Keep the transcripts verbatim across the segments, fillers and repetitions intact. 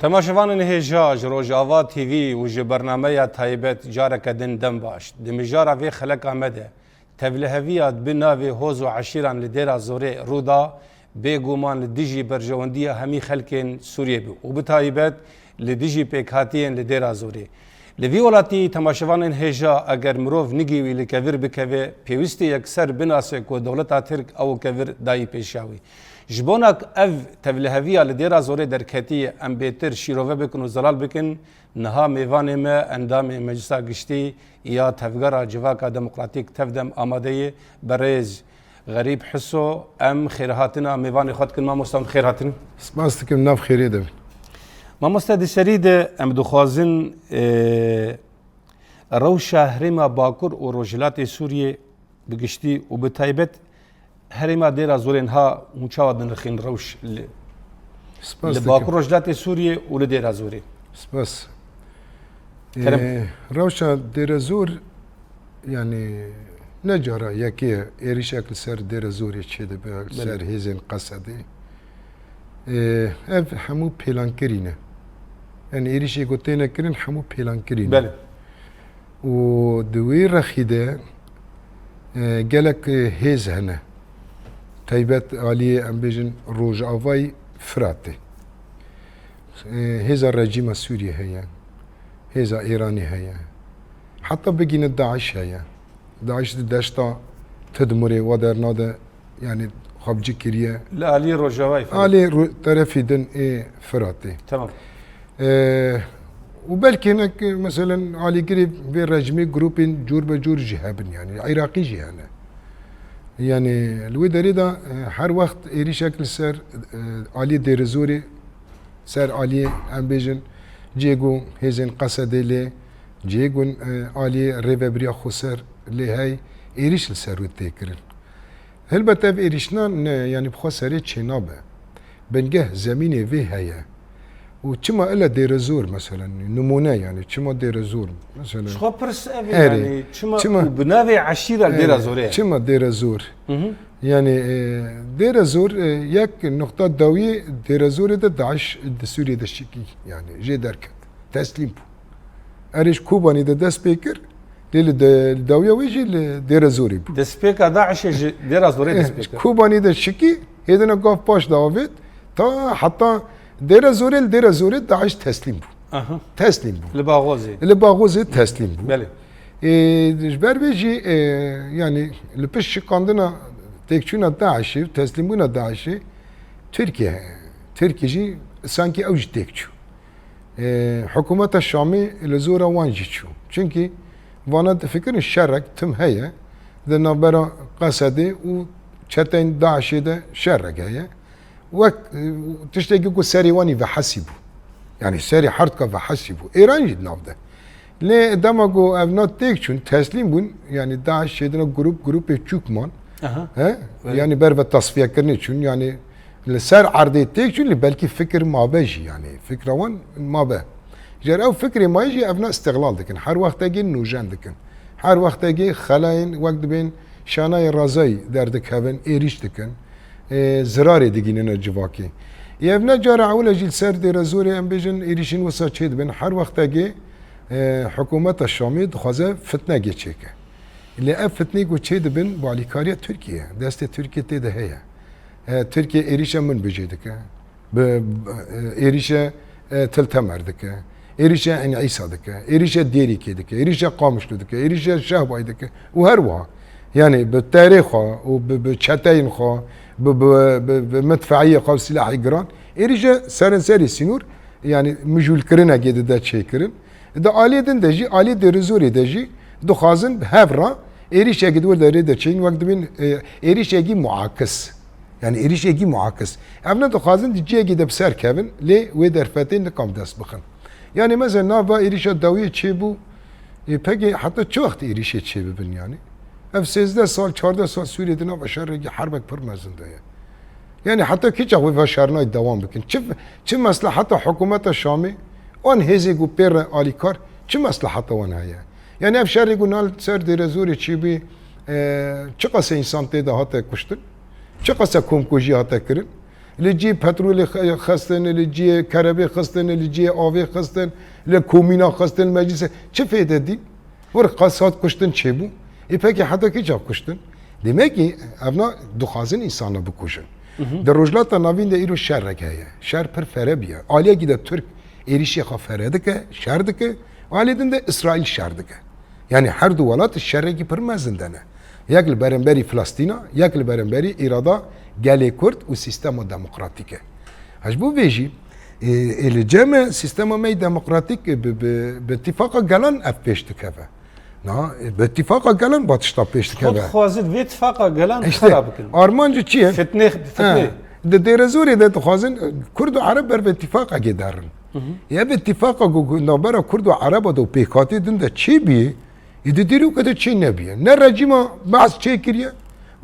Temaşevanên hêja ji Rojava T V û ji bernameya taybet careke din dem baş. Di mijara vê xeleka me de tevliheviya bi navê Hoz û Eşîran li Dêra Zorê rû da, bêguman li dijî berjewendiya hemî xelkên Sûriyê bû û bi taybet li dijî pêkhatiyên li Dêra Zorê. Li vî welatî temaşevanên hêja, eger mirov nigî wî li kevir bikeve, pêwîstî yekser binase ku dewleta Tirk ew kevir dayî pêşiya wî. Ji bona ku ev tevliheviya li Dêra Zorê derketiye, em bêtir şîrove bikin û zelal bikin, niha mêvanê me endamê Meclisa Giştî ya Tevgera Civaka Demokratîk Tevdem amade ye, berêz Xerîb Hiso. Em xêrhatina mêvanê xwe dikin. Mamoste, em xêr hatin. Spas dikim, nav xêrê de bin. Mamoste, di serî de em dixwazin, e, rewşa herêma Bakur û Rojhilatê Sûriyê bi giştî û bi taybet herêma Dêra Zorê niha hûn çawa dinirxîn rewş li, Spas li dikim. Bakur Rojhilatê Sûriyê û li Dêra Zorê? Spas. Kerem. Ee, rewşa Dêrezor, yani, ne cara yekê êrişek li ser Dêrezorê çêdibe, li Belê. ser hêzên Qesedê. Ee, ev hemû pêlankirî ne. Yani, êrişê ku têne kirin hemû pêlankirî ne. Belê. Û di wî rexî de, e, gelek, e, hêz hene. Taybet aliyê, em bêjin, Rojavayê Firatê. E, hêza rejîma Sûriyê heye. Hêza Êranê heye. Heta bigîne DAIŞ heye. DAIŞ di deşta Tidmurê wa dernade, yani xwe bi cî kiriye. Li aliyê Rojavayê Firatê. Alê ro-, terefî din ê Firatê. Tamam. Ee, û belkî hinek, meselen, alîgirê vê rejimê grûpên cûr be cûr jî hebin, yani Iraqî jî hene. Yani li wê derê de, e, her wext êrîşek li ser, e, aliyê Dêrizorê, ser aliyê, em bêjin, cihê ku hêzên Qesedê lê, cihê ku, e, aliyê Rêvebiriya Xweser lê hey, êrîş li ser wê tê kirin. Helbet ev êrîşna ne, yani bi xwe serê çênabe. Bingeh zemînê vê heye. Û çima ile Dêrezor, meselen, nimûne, yani çima Dêrezor, meselen. Ji xwe pirs ev e, Herê. yani çima, Çima? û bi navê eşîra Herê. Dêra Zorê ye? Çima Dêrezor? Hı hı. Yani, e, Dêrezor, e, yek nuqta dawiyê Dêrezorê de DAIŞ di Sûriyê de şikî, yani jê derket. Teslîm bû. Erê ji Kobanî de dest pê kir, lê li de-, li dawiya wê jî li Dêrezorê bû. Destpêka DAIŞê ji Dêra Zorê Eh, dest pê ji kir. Kobanî de şikî, hêdine gav paş de avêt, ta heta Dêrezorê, li Dêrezorê DAIŞ teslîm bû. Aha. Teslîm bû. Li Baxozê. Li Baxozê teslîm bû. Belê. Ê, ji ber vê jî, ê, yani li pişt şikandina têkçûna DAIŞê, teslîmbûna DAIŞê, Tirkiye, Tirkiye jî sankî ew jî têk çû. E, hikûmeta Şamê li zora wan jî çû. Çimkî vana difikirin şerek tim heye di navbera Qesedê û çeteyên DAIŞê de şerek heye. Wek, e, tiştekî ku serê wan î vehesî bû. Yani serê herdka vehesî bû. Êran jî di nav de. Lê dema ku ev na têk çûn, teslîm bûn, yani DAIŞ şêdina grup, grupê çûk man. Aha. He? Öyle. Yani ber ve tasfiyekirinê çûn, yani li ser erdê têk çûn, lê belkî fikir mabe jî, yani fikra wan mabe. Jer ew fikrê mayî jî ev na îstixlal dikin, her wextekê nûjen dikin. Her wextekê xelayên wek dibên şanayê razayî derdikevin, êrîş dikin, ê, zirarê digînine civakê. Ê, ev ne cara ewil e jî li ser Dêrezorê em bêjin êrîşên wisa çêdibin. Her wextekê, ê, hikûmeta Şamê dixwaze fitnekê çêke. Lê ev fitneyê ku çêdibin bi alîkariya Tirkiye ye. Destê Tirkiye tê de heye. E, Tirkiye êrîşa Minbicê dike. Bi, e, êrîşa, e, Til Temer dike. Êrîşa Ên Îsa dike. Êrîşa Dêrikê dike. Êrîşa Qamişlo dike. Êrîşa Şehbayê dike. Û her wiha. Yani bi terê xwe û bi, bi çeteyên xwe, bi, bi, bi, bi midfeiyê xwe, bi silahê giran. Êrîşa serenserê sînor, yani mijûlkirinekê dide çêkirin. Di aliyê din de jî, aliyê Dêrizorê de jî dixwazin bi hev re êrîşekî di wir derê de çêkin, wek dibên, e, êrîşekî muakis. Yani êrîşekî muakis. Ev ne dixwazin di cihekî de bi ser kevin, lê wê derfetê nikan dest bixin. Yani mesela nava êrîşa dawiyê çêbû, e, pekê heta çi wext êrîşê çêbibin yani? Ev sêzdeh sal, çardeh sal Sûriyê di nava şerekî herbek pir mezin de ye. Yani heta kî çax wê veşarnayê dewam bikin? Çi, çi mesleheta hikûmeta Şamê, wan hêzê ku pê re alîkar, çi mesleheta wan heye? Yani ev şerê ku nal ser Dêrezorê çêbî, e, çiqas e însan tê de hate kuştin? Çiqas e komkujî hate kirin? Li cihê petrolê xe-, xistin, li cihê kerebê xistin, li cihê avê xistin, li komîna xistin, li meclîsê. Çi fêde dî? Wir qas hat kuştin çêbû. Ê pekî heta kî çav kuştin? Demek ki evna dixwazin însana bikujin. Di Rojhilata Navîn de îro şerek heye. Şer pir fere bûye. Aliyekî de Tirk êrîşê xwe fere dike, şer dike. Aliyê din de Îsraîl şer dike. Yani her du welat şerekî pir mezin de ne. Yek li beramberî Filistîna, yek li beramberî îrada gelê Kurd û sîstema demokratîk e. Ha ji bo vê jî, ê, ê li cem e sîstema me yê demokratîk bi, bi, bi îtîfaqa gelan ev pêş dikeve. Na, bi îtîfaqa gelan ba tişta pêş Xwe dikeve. Dixwazin vê tifaqa gelan İşte, xera bikin. Armancê çi ye? Fitne, fitne. Ha, di Dêrezorê de dixwazin, e, Kurd û Ereb ber vê îtîfaqekê derin. Hı hı. Ya vê îtîfaqa ku, ku navbera Kurd û Ereba de û pêkhatê din de çê bî, ê di dîroke de çê nebîye. Ne rejîma Beas çêkiriye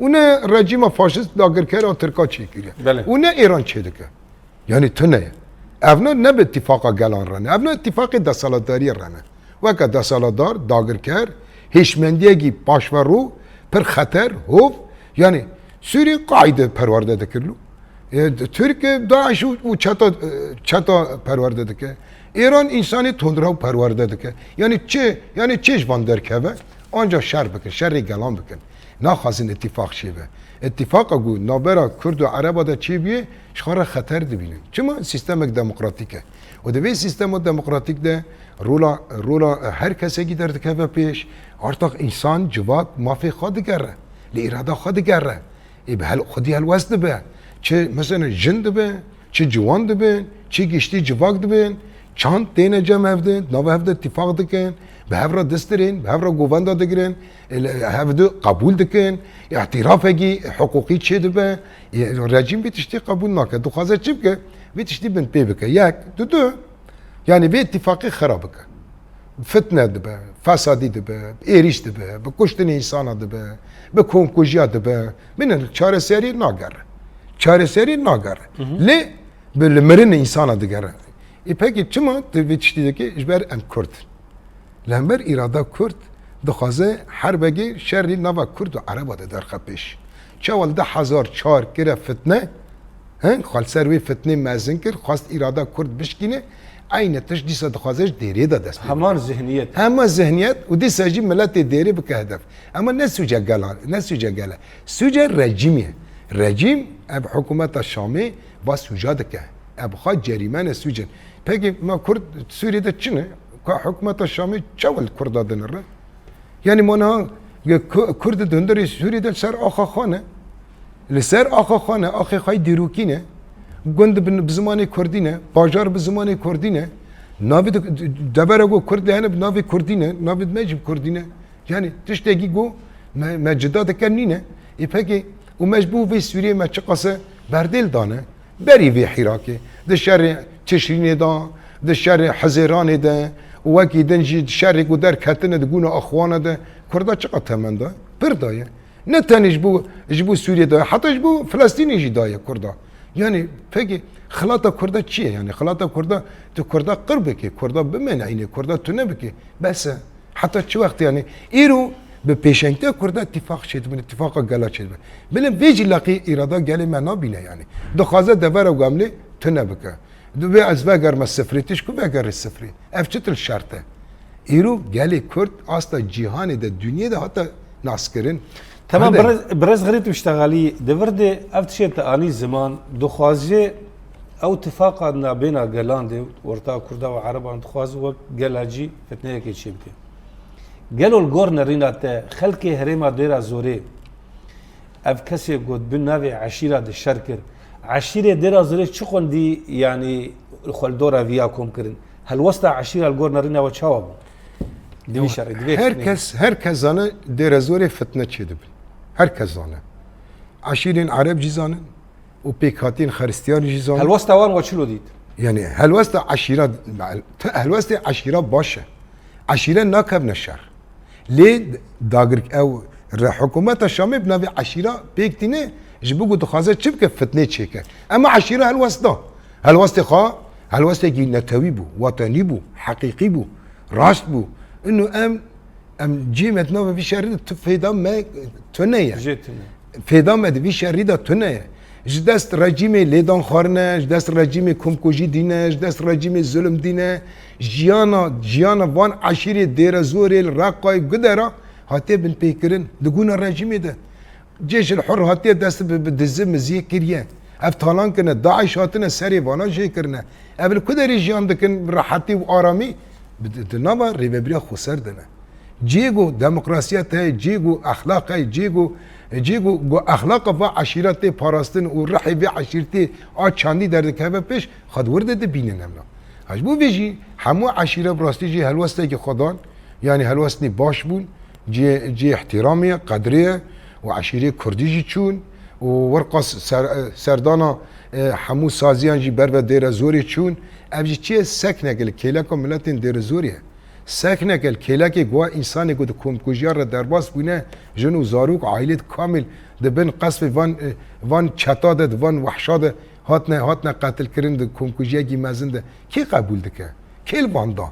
û ne rejîma faşîst dagirkera Tirka çêkiriye. Belê. Û ne Êran çêdike. Yani tune ye. Evna ne bi îtîfaqa gelan re ne. Evna îtîfaqê desthilatdariyê re ne. Weke desthilatdar, dagirker, hêşmendiyekî paşverû, pir xeter, hov, yani Sûrî qaîde perwerde dikir lû. E, Tirk, e, DAIŞ û, û çeta, e, çeta perwerde dike. Êran însanê tundraw perwerde dike. Yani çi, yani çi ji van derkeve? Anca şer bikin, şerê gelan bikin. Naxwazin îtîfaq çêbe. Îtîfaqa ku navbera Kurd û Ereba de çêbûye, ji xwe re xeter dibînin. Çima? Sîstemek demokratîk e. Û di vê sîstema demokratîk de rola, rola her kesekî derdikeve pêş, artaq însan, civak, mafê xwe digere, li îrada xwe digere. Ê bi hel-, xwedî helwest dibe. Çi, mesela jin dibe, çi ciwan dibin, çi giştî civak dibin, çand têne cem hev de, di nav hev de tifaq dikin, bi hev re dest dirên, bi hev re govenda digirin, e, hev de qebûl dikin, îtirafekî hiqûqî çê dibe. E, rejîm vê tiştî qebûl nake. Dixwaze çi bike? Vê tiştî binpê bike. Yek, du, du. Yani vê îtîfaqê xera bike. Fitne dibe, fesadî dibe, êrîş dibe, bi kuştinê însana dibe, bi komkujiya dibe. Binin çareserî nagere. Çareserî nagere. Hı hı. Lê bi li mirinê însana digere. Ê pekî çima tu vê tiştî dikî? Ji ber em Kurd in. Li hember îrada Kurd dixwaze herbegê şerî nava Kurd û Ereba de derxe pêş. Çawa li du hezar çar kire fitne, he? Xwe li ser wê fitnê mezin kir, xwest îrada Kurd bişkîne, eynî tişt dîsa dixwaze ji Dêrê de dest pê bike. Heman zihniyet. Heman zihniyet û dîsa jî miletê Dêrê bike hedef. Ema ne sûce gel e, ne sûce gel e. Sûce rejîmê ye. Rejîm ev hikûmeta Şamê va sûca dike. Ev xwe cerîmene sûcin. Pekî me Kurd Sûriyê de çi ne? Ka hikûmeta Şamê çawa li Kurda dinire? Yani ma niha Ku-, Kurd di hundirê Sûriyê de li ser axa xwe ne. Li ser axa xwe ne, axê xwe yê dîrokî ne. Gund bi, bi zimanê Kurdî ne, bajar bi zimanê Kurdî ne. Navê de, devera ku Kurd lê hene bi navê Kurdî ne, navê me jî bi Kurdî ne. Yani tiştekî ku me, me cida dike nîne. Ê pekê û me ji bo vê Sûriyê me çiqase berdêl dane. Berî vê hîrakê, di şerê Tişrînê de, di şerê Hizêranê de û wekî din jî di şerê ku derketine di gûna Ixwana de, Kurda çiqas temen daye? Pir daye. Ne tenê ji bo, ji bo Sûriyê daye, heta ji bo Filistînê jî daye Kurda. Yani pekî xilata Kurda çi ye? Yani xilata Kurda, tu Kurda qir bikî, Kurda bimêne, eynê Kurda tune bikî. Bes e. Heta çi wext yani? Îro bi pêşengtiya Kurda îtîfaq çêdibe, îtîfaqa gela çêdibe. Bilin vê jî leqî îrada gelê me nabîne yani. Dixwaze devera ku em lê tune bike. Divê ez vegerme sifrê, tu ji ku vegerî sifrê? Ev çi til şert e? Îro gelê Kurd asta cîhanê de, dinyê de hate naskirin. Tamam, hade. Birêz, birêz Xelît Muştexelî, di vir de ev tiştê te anî ziman, dixwaze ew tifaqa nabêna gelan de, orta Kurda û Ereban dixwaze wek gela cî fitneyekê çê bike. Gelo li gor nerîna te xelkê herêma Dêra Zorê ev kesê ku bi navê eşîra de şer kir, eşîrê Dêra Zorê çi xwendî, yanî xwe li dora viya kom kirin? Helwesta eşîra li gor nerîna we çawa bû? Di vî şerê, di vê her fitneyê. Kes, her kes zane Dêra Zorê fitne çêdibin. Her kes zane. Eşîrên Ereb jî zanin. û pêkhatiyên Xristiyanî jî zanin. Helwesta wan we çilo dît? Yani helwesta eşîra, te-, helwestê eşîra baş e. Eşîre nakevne şer. Lê dagirk ew re hikûmeta Şamê bi navê eşîra pêk tîne, ji bo ku dixwaze çi bike, fitnê çêke. Ema eşîra helwest da. Helwestê xwe, helwestekî netewî bû, wetenî bû, heqîqî bû, rast bû. Ino em Em cihê me di nava vî şerî de tu fêda me tune ye. Jê tune. Fêda me di vî şerî de tune ye. Ji dest rejîmê lêdanxwarine, ji dest rejîmê komkujî dîne, ji dest rejîmê zulm dîne, jiyana, jiyana van eşîrê Dêrezorê li Reqayê Gudera hatiye binpêkirin di gûna rejîmê de. Cêşil Hur hatiye dest bi, bi dizi miziyê kiriye. Ev talan kirine, DAIŞ hatine serê vana jê kirine. Ev li ku derê jiyan dikin rehetî û aramî? Bi, di, di nava rêvebiriya xweser de ne. Cihê ku demokrasiya te heye, cihê ku exlaq heye, cihê ku, cihê ku, ku exlaqa va eşîra tê parastin û rihê vê eşîrtê a çandî derdikeve pêş, xwe di wir de dibînin em na. Ha ji bo vê jî hemû eşîre bi rastî jî helwestekî xwe dan, yanî helwestnî baş bûn, cihê, cihê îhtîramê ye, qedrê ye û eşîrê kurdî jî çûn û werqa ser-, serdana, e, hemû saziyan jî ber ve Dêrezorê çûn. Ev jî çi ye? Sekneke li kêleka miletên Dêrezorê ye. Sekneke li kêlekê ku wa însanê ku di komkujiya re derbas bûne, jin û zarok, aîlê kamil di bin qesfê van, e, van çeta de, di van wehşa de hatine, hatine qetilkirin di komkujiyekî mezin de. Kê qebûl dike? Kê li van da?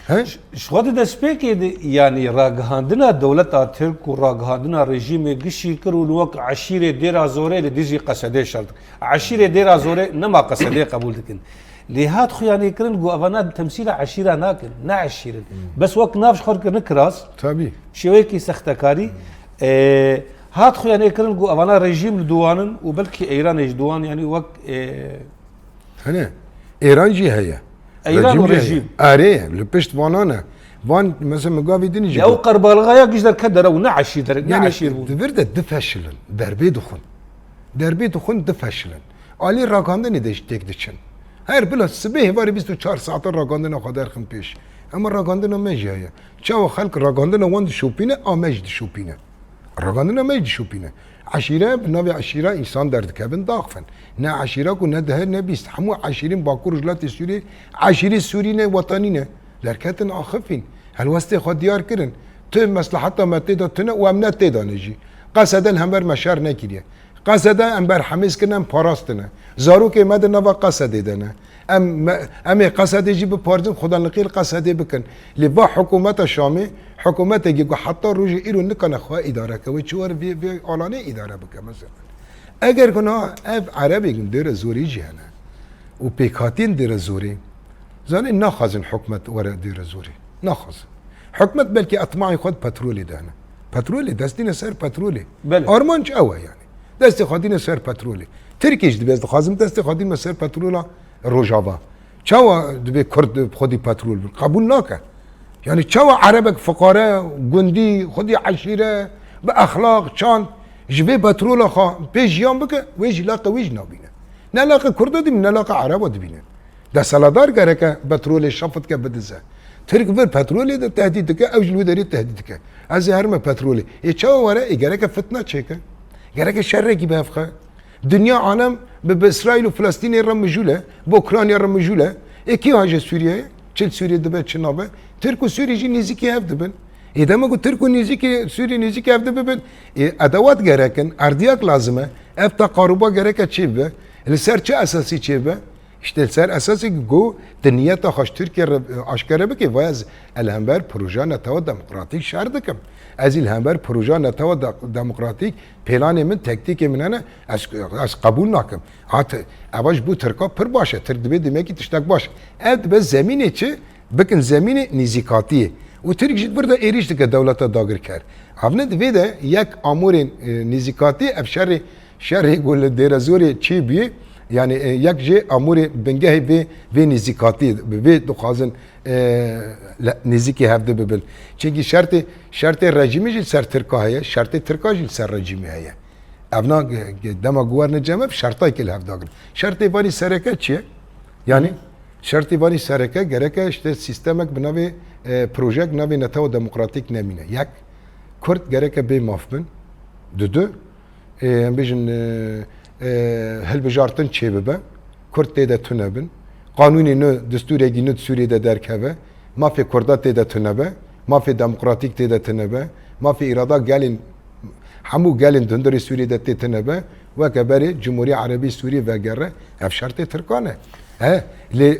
He? Ji xwe di destpêkê de, yanî ragihandina dewleta Tirk û ragihandina rejîmê gişî kir û li wek eşîrê Dêra Zorê li dijî Qesedê şer dikin. Eşîrê Dêra Zorê nema Qesedê qebûl dikin. Lê hat xuyanê kirin ku evana temsîla eşîra nakin, ne eşîr in. Bes wek nav ji xwe kirine kiras, Tabî. Şêweyekî sextekarî, e, hat xuyanê kirin ku evana rejîm li dû wan in û belkî Eyranê ji dû wan, yanî wek, e, Hene, Êran jî heye. Eyran û Rejîm jî heye. Rejîm. Erê, li pişt vana ne. Van, mesela, min gavî din jî Ya got. Ew qerbalixa ya giş derket dere û ne eşîr dere, ne Yani, eşîr bûn. Di vir de difeşilin, derbê dixwin. Derbê dixwin, difeşilin. Alî ragandinê de jî têk diçin. Her bila sibê hêvarê bîst û çar saetan ragandina xwe derxin pêş. Ema ragandina me jî heye. Çawa xelk ragandina wan dişopîne, a me jî dişopîne. Ragandina me jî dişopîne. Eşîre, bi navê eşîra însan derdikevin daxivin. Ne eşîra ku ne deh ne bîst. Hemû eşîrên Bakur Rojhilatê Sûriyê, eşîrê Sûrî ne, wetanî ne. Derketin axifîn. Helwestê xwe diyar kirin. Tu mesleheta me tê de tune û em ne tê de ne jî. Qesede li hember me şer nekiriye. Qesede em berhemêz kirine, em parastine. Zarokê me di nava Qesedê de ne. Em, me, em ê Qesedê jî biparêzin, xudanliqî li Qesedê bikin. Lê va hikûmeta Şamê, hikûmetekî ku heta rojê îro nikane xwe îdare ke, wê çi were vê, vê alanê îdare bike mesela. Eger ku na ev Erebê Dêrezorê jî hene û pêkhatiyên Dêrezorê, zanî naxwazin hikûmet were Dêrezorê. Naxwazin. Hikûmet belkî etmaê xwe di petrolê de hene. Petrolê, dest dîne ser petrolê. Belê. Armanc ew e yanî. Destê xwe dîne ser petrolê. Tirkiyê jî dibe ez dixwazim destê xwe dîme ser petrola Rojava. Çawa dibê Kurd bi xwedî petrol bin? Qebûl nake. Yanî çawa Erebek fiqare, gundî, xwedî eşîre, bi exlaq, çand, ji vê petrola xwe pê jiyan bike, wê jî laqe wê jî nabîne. Ne laqe Kurda dibîne, ne laqe Ereba dibîne. Desthilatdar gereke petrolê şafitke bidize. Tirk vir petrolê de tehdît dike, ew ji li wî derê tehdît dike. Ez ê herime petrolê. Ê çawa were? Ê gereke fitna çêke. Gereke şerekî bi hev xe. Dinya alem bi, bi Îsraîl û Filistînê re mijûl e, bi Ukrayna re mijûl e. Ê kî haje Sûriyeyê? Çi li Sûriyê dibe, çi nabe? Tirk û Sûrî jî nêzîkî hev dibin. Ê dema ku Tirk û nêzîkî Sûrî nêzîkî hev dibibin, ê edewat gerek in, erdîyak lazim e. Ev teqaruba gereke çêbibe. Li ser çi esasî çêbibe? Îşte li ser esasê ku tu niyeta xwe ji Tirkiye re, e, aşkere bikî, vay ez, ez li hember projeya Netewa Demokratîk şer dikim. Ez ê li hember projeya Netewa De-, Demokratîk, planê min, tektîkê min hene, ez, ez qebûl nakim. Hat, eva ji bo Tirka pir baş e. Tirk dibê demekî tiştek baş. Ev dibe zemînê çi? Bikin zemînê nêzîkatiyê. Û Tirk jî di vir de êrîş dike dewleta dagirker. Havne di vê de yek amûrên, e, nêzîkatiyê ev şerê Şerê ku li Dêrezorê çêbûye, yanî, e, yek jê amûrê bingehê vê, vê nêzîkatiyê, bi vê dixwazin, e, le-, nêzîkî hevdi bibin. Çimkî şertê, şertê rejîmê jî li ser Tirka heye, şertê Tirka jî li ser rejîmê heye. Evna ge-, ge-, dema ku werine cem ev şertayekê li hev dagrin. Şertê vanî sereke çi ye? Yanî, şertê vanî sereke gereke işte sîstemek bi navê, e, projeyek bi navê Netewa Demokratîk nemîne. Yek, Kurd gereke bê maf bin. Dudu, e, em bêjin, e, e, hilbijartin çêbibe, Kurd tê de tune bin, qanûnê nû, destûrekî nû di Sûriyê de derkeve, mafê Kurda tê de tune be, mafê demokratîk tê de tune be, mafê îrada gelên, hemû gelên di hundirê Sûriyê de tê tune be, weke berê Cumhurî Erebî Sûriyê vegere, ev şertê Tirkan e. He, lê,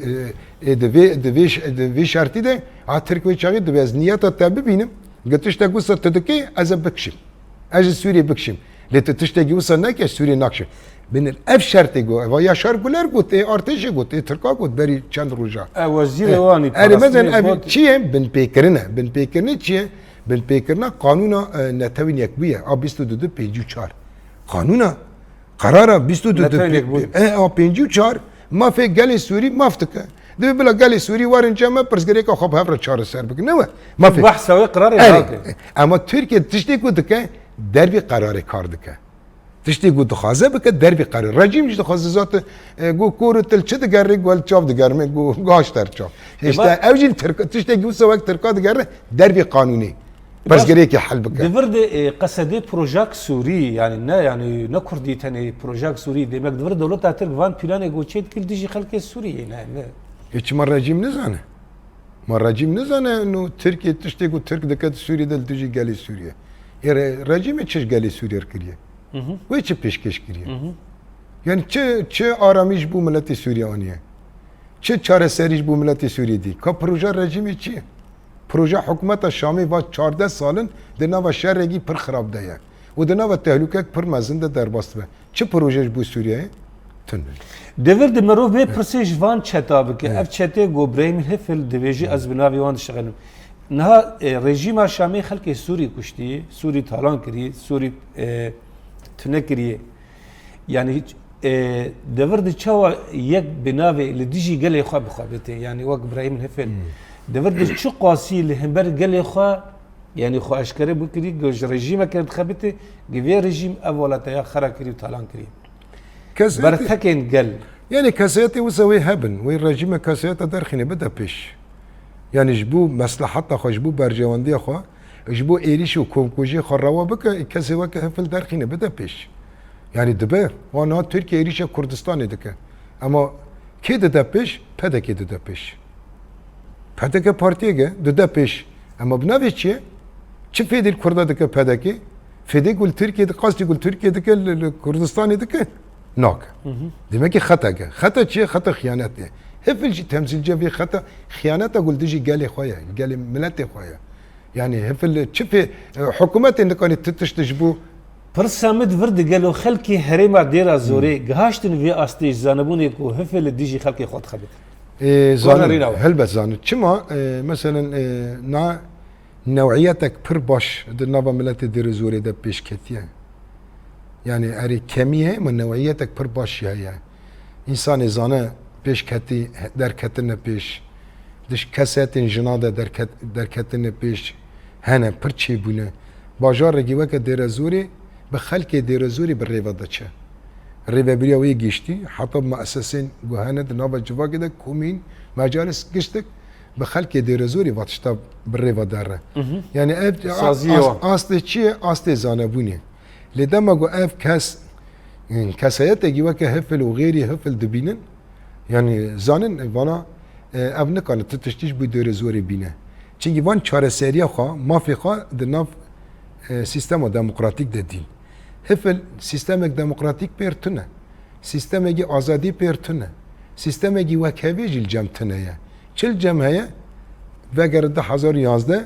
e, e, di vê, di vê ş-, di vê şertî de, a Tirk wê çaxê dibe ez niyeta te bibînim, Gi tiştek wisa tu dikî, ez ê bikişim. Ez ji Sûriyê bikişim. Lê tu tiştekî wisa neke, Sûriyê nakşe. Bin ev şertê got, eva Yaşar Guler got, ê artêşê got, ê Tirka got, berî çend roja. E, wezîrê Eh, wan î erê mezen parastinê ev got. Çi ye? Binpêkirin e. Binpêkirinê çi ye? Binpêkirina qanûna, e, Netewên Yekbûyî ye. A bîst û du du pêncî û çar. Qanûna, qerara bîst û du du Netewên Yekbûyî. E, a pêncî û çar, mafê gelê Sûrî maf dike. Divê bila gelê Sûrî werin cem me, pirsgirêka xwe bi hev re çareser bikin. Ne we? Mafê. Behsa wê qirarê Erê. Nake. Ama Tirkiye tiştê ku dike, dervî qerarê kar dike. Tiştê ku dixwaze bike, dervî qerê. Rejîm jî dixwaze zaten, e, ku kor û til çi digerê, ku el çav digerme, ku gaş der çav. E, işte ba- ev jî Tirk-, tiştekî wisa wek Tirka digerê, dervî qanûnê. Baş, pirsgirêkê hel bike. Di vir de, e, qesedê projak Sûrî, yani ne, yani ne Kurdî tenê, projak Sûrî, demek di vir dewleta Tirk van planê ku çê dikir dijî xelkê Sûriyê, ne, ne. E, çima rejîm nizane? Ma rejîm nizane, no Tirkiye tiştê ku Tirk dike di Sûriyê de li dijî gelê Sûriye. Ê re-, rejîmê çi ji gelê Sûriye kiriye? Hı hı. Wê çi pêşkêş kiriye? Hı hı. Yani çi, çi aramî ji bo miletê Sûriye aniye? Çi çareserî ji bo miletê Sûriye dî? Ka proja rejîmê çi ye? Proja hikûmeta Şamê va çardeh sal in di nava şerekî pir xirab de ye. Û di nava tehlûkek pir mezin de derbas dibe. Çi proje ji bo Sûriyeyê? Tune. Di vir de mirov vê pirsê ji van çeta bike. Ev çetê ku Brahîm Hifil dibêjî, ez bi navê wan dişixilim. Niha, e, rejîma Şamê xelkê Sûrî kuştî, Sûrî talan kirî, Sûrî, e, tune kiriye. Yani, e, di vir de çawa yek bi navê li dijî gelê xwe bixebitê? Yani wek Brahîm Hifil. Di vir de çi qasî li hember gelê xwe Yani xwe eşkere bikirî, ku ji rejîmeke dixebitê, ku vê rejîm ev welata ya xera kirî û talan kirî. Kesayetê Bertekên gel. Yani kesayetê wisa wê hebin, wê rejîme kesayeta derxîne bide pêş. Yani ji bo mesleheta xwe, ji bo berjewendiya xwe, ji bo êrîş û komkujiyê xwe rewa bike, kesê weke Hifil derxîne bide pêş. Yani dibe, wan niha Tirkiye êrîşa Kurdistanê dike. Ema kê dide pêş? P D K dide pêş. P D K partiyek e, dide pêş. Ema bi navê çi ye? Çi fêdî li Kurda dike P D K? Fêdê ku li Tirkiye di-, qasdî ku li Tirkiye dike, li, li Kurdistanê dike? Nake. Hı hı. Demek ki xetek e. Xeta çi ye? Xeta xiyanet e. Hifil jî temsîlciya vê xeta xiyaneta ku li dijî gelê xwe ye, gelê miletê xwe ye. Yani Hifil çi fê-, e, hikûmetên dikanî ti tişt ji bo Pirsa min di vir de gelo xelkê herêma Dêra Zorê Hmm. gihaştin vê astê ji zanebûnê ku Hifil li dijî xelkê xwe dixebit? Ê, Ku zanin, nerîna we. Helbet zanin. Çima, e, meselen, e, na new'iyetek pir baş di nava miletê Dêra Zorê de pêş ketiye. Yani erê kemî heye, ma new'iyetek pir baş jî heye. Însanê zane pêşketî, derketine pêş, di kesayetên jina de derket-, derketine pêş hene, pir çêbûne. Bajarekî weke Dêrezorê bi xelkê Dêrezorê bi rê ve diçe. Rêvebiriya wê giştî, heta bi muesesên ku hene di nava civakê de, komîn, mecalis, giştek, bi xelkê Dêrezorê va tişta bi rê ve dere. Mhm. Yani ev Saziyê as-, wan. Astê çi ye? Astê zanebûnê. Lê dema ku ev kes, kesayetekî weke Hifil û xêrî Hifil dibînin, yani zanin vana, e, ev nikane ti tiştî ji bo Dêrezorê bîne. Çimkî van çareseriya xwe, mafê xwe di nav, e, sîstema demokratîk de dîn. Hifil sîstemek demokratîk pêr tune. Sîstemekî azadî pêr tune. Sîstemekî wekhevê jî li cem tune ye. Çi li cem heye? Vegere du hezar û yazdeh,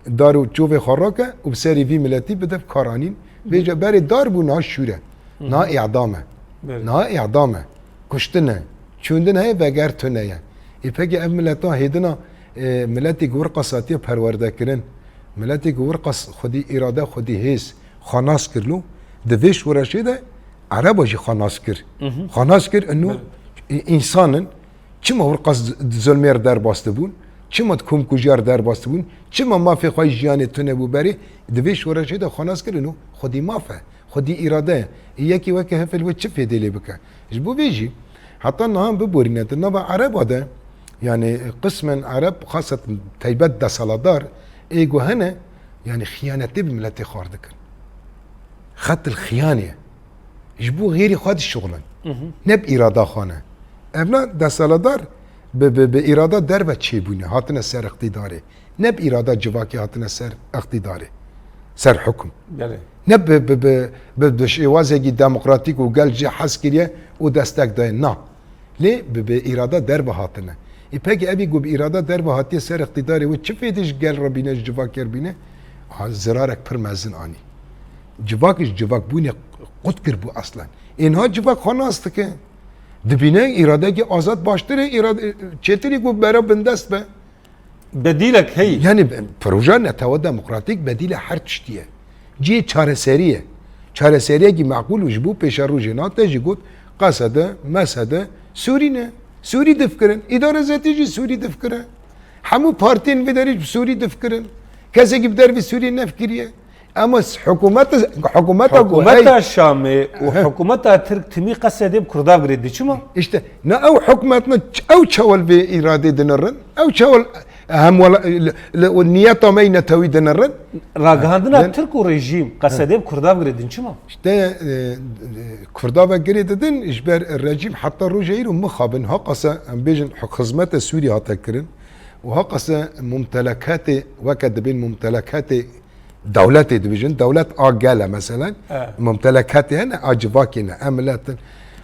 dar û çovê xwe rake û bi serê vî miletî bide bi kar anîn. Vêca berê dar bû, niha şûr e. Hı hı. Niha îdam e. Belê. Niha îdam e. Kuştin e. Çûndin heye, veger tune ye. Ê pekî ev mileta hêdina, e, miletê ku wir qas hatiye perwerde kirin, miletê ku wir qas xwedî îrade, xwedî hêz, xwe nas kir lo, di vê şoreşê de Ereba jî xwe nas kir. Mhm. Xwe nas kir, ino Belê. Ê-, însan in, çima wir qas di zulmê re derbas dibûn, çima di komkujiya re derbas dibûn, çima mafê xwe yê jiyanê tune bû berê, di vê şoreşê de xwe nas kir, ino xwedî maf e, xwedî îrade ye. Ê yekî weke Hifil wê çi fêdê lê bike? Ji bo vê jî, heta niha biborîne, di nava Ereba de, yani qismen Ereb, xaseten teybet deseladar, ê ku hene, yani xiyanetê bi miletê xwe re dikin. Xet il xiyanê. Ji bo xêrî xwe dişuxulin. Mhm. Ne bi îrada xwe ne. Evna deseladar bi, bi, bi îrada derve çêbûne, hatine ser iqtîdarê. Ne bi îrada civakê hatine ser iqtîdarê. Ser hukm. Belê. Ne bi, bi, bi, bi, bi şêwazekî demokratîk û gel jê hez kiriye û destek daye. Na. Lê bi, bi îrada derve hatine. Ê pekî evî ku bi îrada derve hatiye ser îqtîdarê wê çi fêdê ji gel re bîne, ji civakê re bîne? Ha, zirarek pir mezin anî. Civak ji civakbûnê qut kiribû eslen. Ê niha civak xwe nas dike. Dibîne îradeyekî azad baştir e, îrade, çêtirî ku bera bindest be. Bedîlek heye. Yani proje netewa demokratîk bedîlê her tiştî ye. Cihê çareserî ye. Çareseriyekî meqûl û ji bo pêşerojê nate jî got, qesede, mesede, Sûrî ne. Sûrî difikirin. Îdare zetî jî Sûrî difikire. Hemû partiyên vê derê ji Sûrî difikirin. Kesekî bi dervî Sûrî nefikiriye. Ama s-, hikûmeta, hikûmeta ku, Hikûmeta hey, Şamê û hikûmeta Tirk timî qesedê bi Kurda bigirê diçima? İşte, ne ew hikûmet ne ç-, ew çewel vê îradê dinirin, ew çewel hem wela-, li, li, û niyeta me yî netewî dinirin. Ragihandina Ben- Tirk û rejîm qesedê bi Kurda bigirê diçima? İşte, e, e, Kurda ve girê didin, ji ber rejîm heta roja îro mixabin, haqasa em bêjin xizmete Sûrî hate kirin û haqasa mumtelekatê, weke dibên mumtelekatê dewletê dibêjin, dewlet a gel e meselen, Evet. mumtelekatê hene, a civakê ne, em milet in.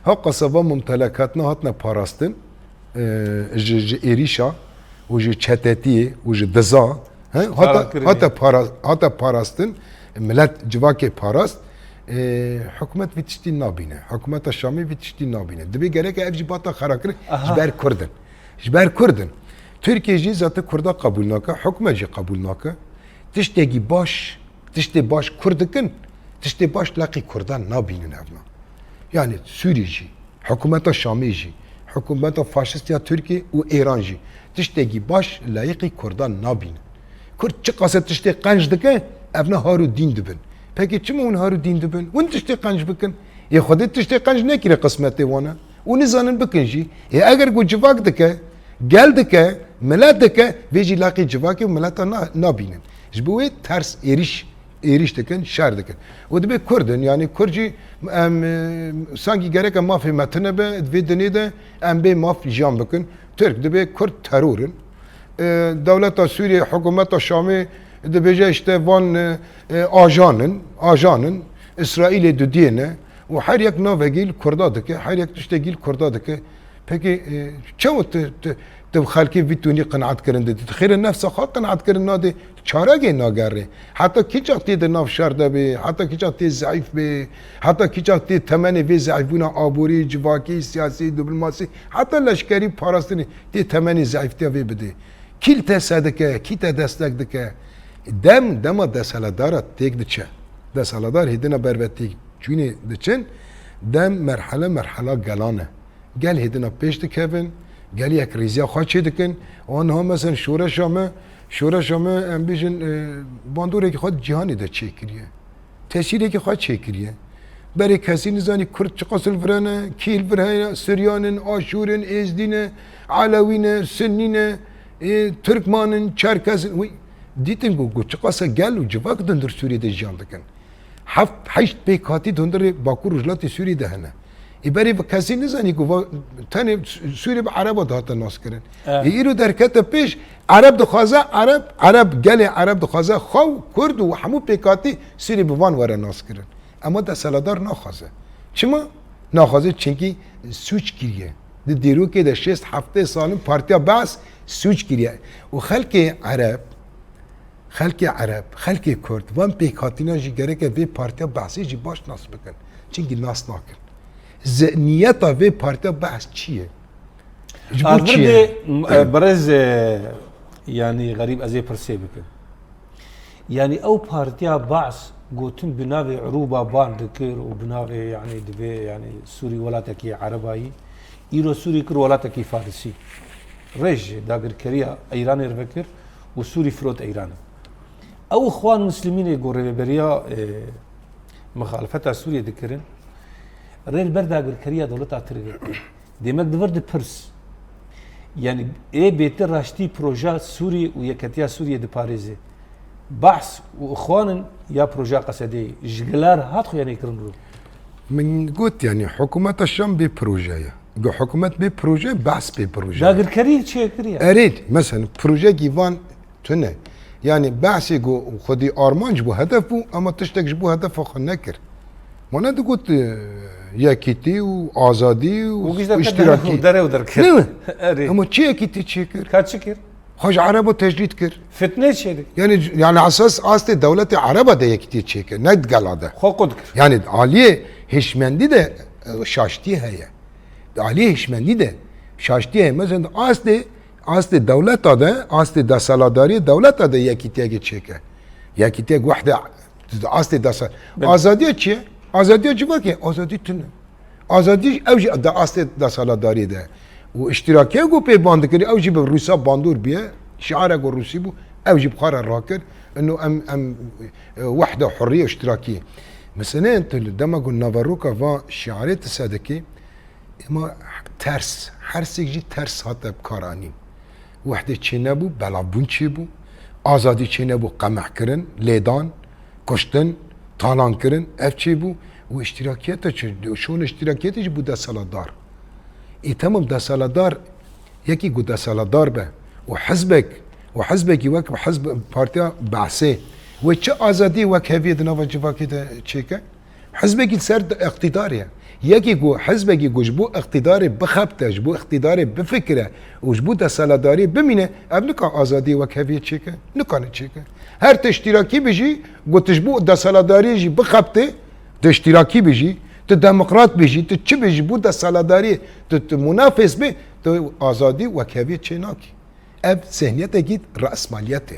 Haqasa va mumtelekat ne hatine parastin, e, ji, ji êrîşa û ji çetetiyê û ji diza, he, hata, kirinê. hata para-, hata parastin, milet civakê parast, e, hikûmet vî tiştî nabîne. Hikûmeta Şamê vî tiştî nabîne. Dibê gereke ev jî bata xera kirin Aha. ji ber Kurd in. Ji ber Kurd in. Tirkiye jî zaten Kurda qebûl nake, hikûmet jî qebûl nake. Tiştekî baş, tiştê baş Kurd dikin, tiştê baş leqî Kurdan nabînin evna. Yani Sûrî jî, hikûmeta Şamê jî, hikûmeta faşist ya Tirkî û Êran jî tiştekî baş layiqî Kurdan nabînin. Kurd çiqase tiştê qenc dike, evna har û dîn dibin. Peki çima hûn har û dîn dibin? Hûn tiştê qenc bikin. Ê Xwedê tiştê qenc nekire qismetê wan e. Û nizanin bikin jî. Ê eger ku civak dike, gel dike, milet dike, vê jî laqî civakê û mileta na-, nabînin. Ji bo wê ters êrîş, êrîş dikin, şer dikin. Û dibê Kurd in, yanî Kurd jî em, e, sankî gereke mafê me tune be, di vê dinê de em bê maf jiyan bikin. Tirk dibê Kurd teror in. E, dewleta Sûriyê, hikûmeta Şamê dibêje işte van, e, e, ajan in, ajan in, Îsraîlê didiyê ne û her yek navekî li Kurda dike, her yek tiştekî li Kurda dike. Peki, e, çawa tu, tu, tu bi xelkê vî tunî qenaet kirin didî? Tu xêrê nefsa xwe qenaet kirin nadê, çaregê nagerê. Heta kîça tê di nav şer de bê, heta kîça tê zeîf bê, heta kîça tê temenê vê zeîfbûna aborî, civakî, siyasî, diplomasî, heta leşkerî, parastinê tê temenê zeîftiya vê bidê. Kî li te se dike, kî te destek dike? Dem, dema desthilatdara têk diçe. Desthilatdar hêdina ber ve têk çûnê diçin, dem merhele merhela gelan e. Gel hêdina pêş dikevin, gel yekrêziya xwe çê dikin. Wan niha mesela şoreşa me, şoreşa me em bêjin, e, bandoreke xwe di cîhanê de çêkiriye. Tesîrekî xwe çêkiriye. Berê kesî nizanî Kurd çiqas li vir hene, kî li vir hene, Siryan in, Aşûr in, Êzdî ne, Elewî ne, Sinnî ne, ê, Tirkman in, Çerkes in. Wî dîtin ku, ku çiqas e gel û civak di hundir Sûriyê de jiyan dikin. Heft, heşt pêkhatî di hundirê Bakur Rojhilatê Sûriyê de hene. Ê berê bi kesî nizanî ku va-, tenê Sûriyê bi Ereba dihate naskirin. Evet. Ê îro derkete pêş, Ereb dixwaze, Ereb, Ereb, gelê Ereb dixwaze xwe û Kurd û hemû pêkhatî Sûriyê bi van were naskirin. Ema desthilatdar naxwaze. Çima? Naxwaze çimkî sûc kiriye. Di dîrokê de şêst heftê sal in Partiya Be's sûc kiriye. Û xelkê Ereb, xelkê Ereb, xelkê Kurd, van pêkhatîna jî gereke vê Partiya Be'sê jî baş nas bikin. Çimkî nas nakin. Zi-, niyeta vê Partiya Be's çi ye? Ji bo çi ye? Arvirdê, m-, e, birêz, e, yanî Xerîb, ez ê pirsê bikim. Yanî ew partiya Ba's gotin bi navê Irûba ban dikir û bi navê, yanî, divê, yanî, Sûrî welatekî Erebayî. Îro Sûrî kir welatekî Farisî. Rêj dagirkeriya Îranê re vekir û Sûrî firot Îranê. Ew Îxwan Muslimînê ku rêveberiya, e, mixalefeta Sûriyê dikirin, rê li ber dagirkeriya dewleta Tirkê. Demek di vir de pirs. Yanî ê bêtir raştî proja Sûrî û yeketiya Sûriyê diparêze. Ba's û Îxwan in ya proja Qesedê ji gilar hat xuyanê kirin rû? Min got, yanî hikûmeta Şam bê proje ye. Got hikûmet bê proje, Be's bê proje. Dagirkerî çi kiriye? Erê, mesela projeyekî van tune. Yanî Be'sê ku xwedî armanc bû, hedef bû, ama tiştek ji bo hedefa xwe nekir. Ma ne digot, e, yekîtî û azadî û Û giş derket îştirakî. Dere û derket. Ne mi? Erê. Ama çi yekîtî çêkir? Ka çi kir? Xwe ji Ereba tecrîd kir. Fitne çêdik. Yani, yani esas astê dewletê Ereba de yekîtiyê çêkir, ne di gela de. Xwe qut kir. Yani aliyê hişmendî de e, şaştî heye. Di aliyê hişmendî de şaştî heye. Mesela astê, astê dewleta de, astê deseladariyê dewleta de yekîtiyekê çêke. Yekîtiyek wehde, astê desa. Azadiya çi ye? Azadiya civakê. Azadî tune. Azadî ew jî di astê desaladariyê de. Û îştirakiya ku pê ban dikir, ew jî bi Rûsa bandor bûye, şiarek ku Rûsî bû, ew jî bi xwe re rakir. Ino em, em, e, wehde hurriye îştirakî. Mesele tu li dema ku naveroka va şiarê tu sedikî, ema ters, hersek jî ters hate bi kar anîn. Wehdê çênebû, belavbûn çêbû, azadî çênebû, qemehkirin, lêdan, kuştin, talankirin, ev çêbû û îştirakiyete çi, şûn îştirakiyete jî bû desthilatdar. Ê temam desthilatdar, yekî ku desthilatdar be û hizbek, û hizbekî wek hizb, partiya Behsê, wê çi azadî wekheviyê di nava civakê de çêke? Hizbekî li ser iqtîdarê ye. Yekî ku, hizbekî ku ji bo iqtîdarê bixebite, ji bo iqtîdarê bifikire û ji bo desthilatdariyê bimîne, ev nikare azadiyê wekheviyê çêke. Nikare çêke. Her tu îştirakî bijî, ku tu ji bo desthilatdariyê jî bixebitî, tu îştirakî bijî, tu demokrat bijî, tu çi bijî, bo desthilatdariyê tu, tu munafês bî, tu azadî wekheviyê çênakî. Ev zihniyetekî reesmaliyetê.